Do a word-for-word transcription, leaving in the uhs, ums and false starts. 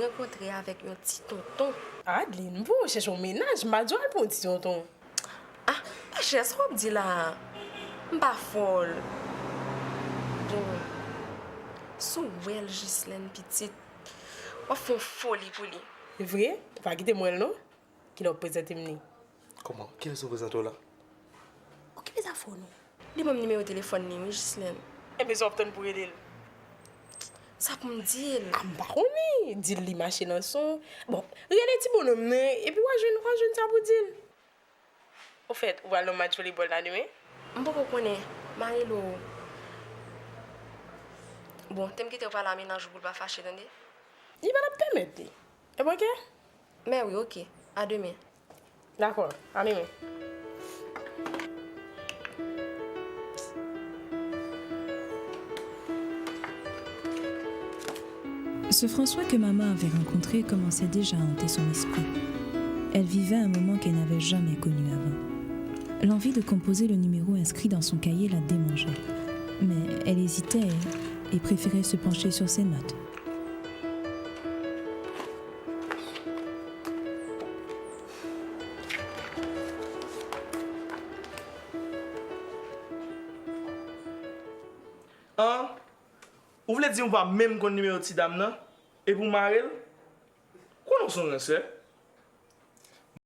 rankontre avèk yon ti tonton. Adeline, m pou w chèche yon mennaj, m pa di w al pou yon ti tonton. Ah, machè, sa w ap di la a? M pa fòl. Bon, si w wè l, Jislèn pitit, w ap fè yon foli pou li. Vre? Ou pa kite m wè l non. Kilè w prezante m li? Kòman? Kilè sa w prezante w la? Okipe zafè w non. Li ban m nimewo telefòn li wi, Jislèn. Enben sa w ap tann pou rele l? Sa pou m di l? Ah, m pa konnen. Di l li mache nan son. Bon, rele ti bonòm nan epi w a jwenn, w a jwenn sa pou di l. Ofèt, ou pral nan match volebòl la demen? M poko konnen. M a rele w. Bon, te m kite w pale a mennaj ou pou l pa fache, tande? Li pa t ap pèmèt li. Epi oke? Mè wi, oke. A demen. Dakò, a demen. Ce François que maman avait rencontré commençait déjà à hanter son esprit. Elle vivait un moment qu'elle n'avait jamais connu avant. L'envie de composer le numéro inscrit dans son cahier la démangeait. Mais elle hésitait et préférait se pencher sur ses notes. An? Ou vle di ou pa menm konn nimewo ti dam nan? Epi w mare l? Konnen w se yon ransè.